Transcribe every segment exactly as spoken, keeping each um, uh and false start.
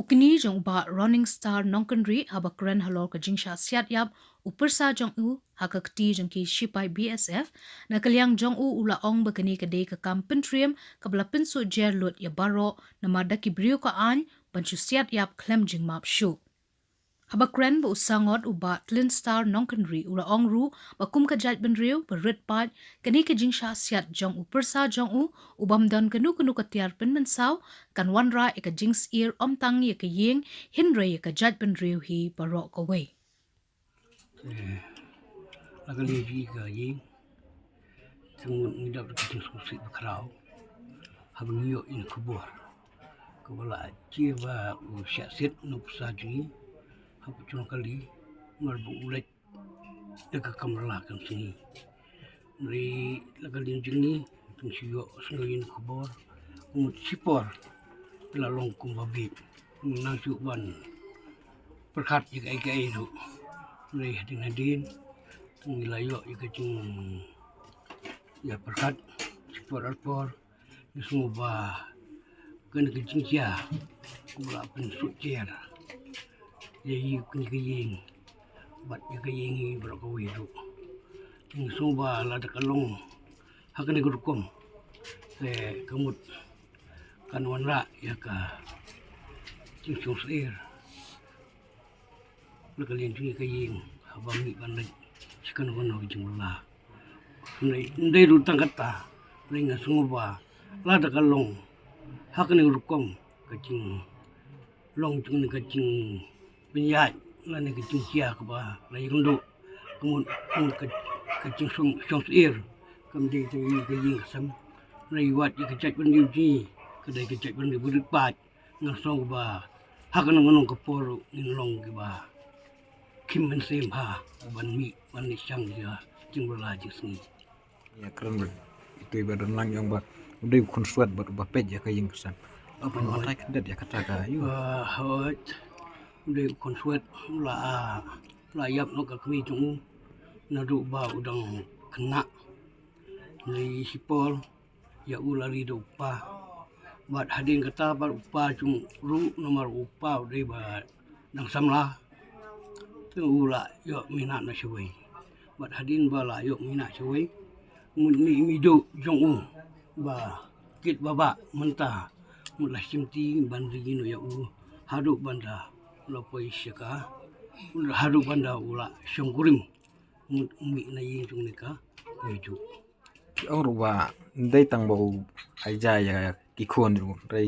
Kni jong u Bah Running Star Nongkynrih haba kren halor ka jingshah siat ïap u pyrsa jong u ha ka kti jong ki shipai B S F, na ka liang jong u u la ong ba kane ka dei ka kam pyntriem kaba la pynsuh jer lut ïa baroh namar da ki briew ka aiñ ban shu siat ïap khlem jingmap shuh. Haba kren ba u sangot u Bah Tlin Star Nongkynrih u la ong ruh ba kum ka jaitbynriew ba rit paid, kane ka jingshah siat jong u pyrsa jong u, u bym don kano kano ka tiar pynmynsaw, kan wanrah ïa ka jingsyier ym tang ïa ka ïing hynrei ïa ka jaitbynriew hi baroh kawei. Eh, la ka liang jong ka ïing. Te ngi dap da ka jingsngewsih bakhraw haba ngi ïoh ïa ka khubor kaba la jia ba u shah siat na u pyrsa jong ngi ha Pachong Kali, namar ba u leit da ka kamra la kan sngi. Hynrei la ka liang jong ngi te ngi shu ïoh sngew ïa ka khubor. Ka mut shipor la long kumba bieit. Ngi nang shu ban pyrkhat ïa kaei kaei ruh. Hynrei hadien hadien ngi la ïoh ïa ka jing ïa pyrkhat shipor arpor. Ngi sngew ba kane ka jingjia kaba la pynsuh jer ïa i kane ka ïing bad ïa ka ïing hi baroh kawei ruh. Ngi sngew ba lada ka long ha kane ka rukom te ka mut kan wanrah ïa ka jingsngewsih. La ka liang jong ka ïing haba mih ban leit sha kano kano ka jingbylla. Hynrei ym dei ruh tang kata, hynrei nga sngew ba lada ka long ha kane ka rukom ka jinglong jong kane ka jingpynïaid lane ka jingjia kaba la ïakynduh, ka mut, ka mut ka, ka jingsngewsih kam dei tang ïa ka ïing ka sem, hynrei wat ïa ka jaitbynriew jong ngi ka dei ka jaitbynriew ba rit paid. Nga sngew ba ha kano kano ka por ruh ngin long kiba khim mynsiem bha ban mih ban leit shang ïa ka jingbylla jingsngi. Ïa kren bad itu iba don lang ïong ba u dei u khunswet bad uba peit ïa ka ïing ka sem. Ba pynbatai khyndiat ïa kata ka ïa u. Ba hooid, u dei u khunswet, u la, u la ïap noh ka kmie jong u naduh ba u dang khynnah. Lei shipor ïa u la ri da u kpa. Bad hadien kata pat u kpa jong u ruh, namar u kpa u dei ba dang samla, te u la ïoh minot na shawei. Bad hadien ba la ïoh minot shawei, mut mih mih duh jong u ba kit ba bah mynta, mut la shimti ban ri noh ïa u haduh ban da u la poi sha ka, haduh ban da u la shong kurim, mut u mih na ïing jong ne ka ïa ju. Ki ong ruh ba ndei tang ba u ai ja ïa ki khun ruh, hynrei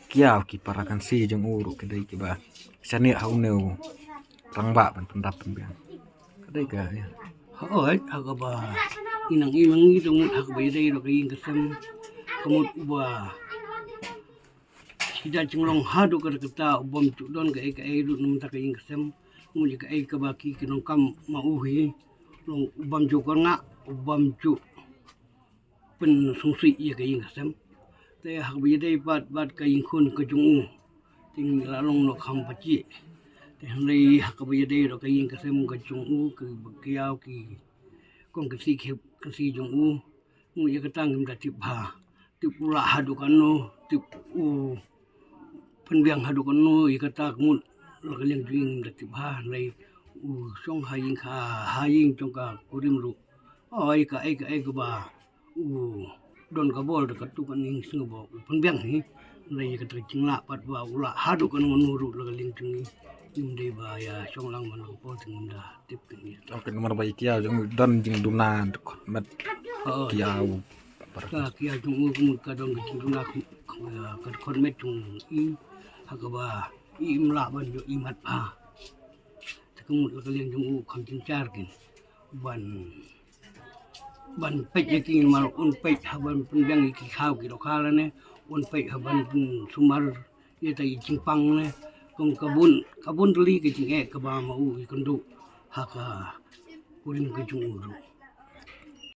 ki ïa ki para kan si jong u ruh ki dei kiba shaniah ha une u rangbah ban pyndap pynbiang. Ka dei ka ïa. Hooid, ha kaba i nang i mangi jong u, ha kaba ïadei ruh ka ïing ka sem, ka mut uba shi da jinglong haduh katta katta, u bym ju don kaei kaei ruh na mynta ka ïing ka sem. Mut ïa kaei kaba ki ki nongkam ma u hi, long u bym ju kyrngah, u bym ju pynsngewsih ïa ka ïing ka sem. Te ha kaba ïadei pat bad ka ïing khun ka jong u, te ngi la long noh kham pachi. Te hynrei ha kaba ïadei ruh ka ïing ka sem ka jong u, kiba ki ïa ki kong ka si ki, ka si jong u, mut ïa kata ngim da tip bha. Tip u lah haduh kano, tip u pynbiang haduh kano, ïa kata ka mut la ka liang jong ngi ngim da tip bha. Hynrei u shong ha ïing ka, ha ïing jong ka kurim ruh. Oi, kaei kaei kaba u don ka bor da katu ka ning, sngew ba u pynbiang hi. Hynrei ïa kata ka jinglah pat ba u lah haduh kano kano ruh la ka liang jong ngi ngim dei ba ïa shong lang man ka por, te ngim da tip kane. Ok, namar ba ïa ki ïa jong u don jingduna dkhot met. Hooid. Ki ïa u. Ka ki ïa jong u ka mut ka don ka jingduna ka, ka dkhot met jong i, ha kaba i im lah ban ïoh i mat bha. Te ka mut la ka liang jong u kham jynjar kin ban, ban peit ïa ki, namar un peit ha ban pynbiang ïa ki khaw ki dohkha lane un peit ha ban pynsumar ïa ta i jingpang ne. Kum ka bun, ka bun tylli ka jingeh kaba ma u ïakynduh ha ka kurim ka jong u ruh.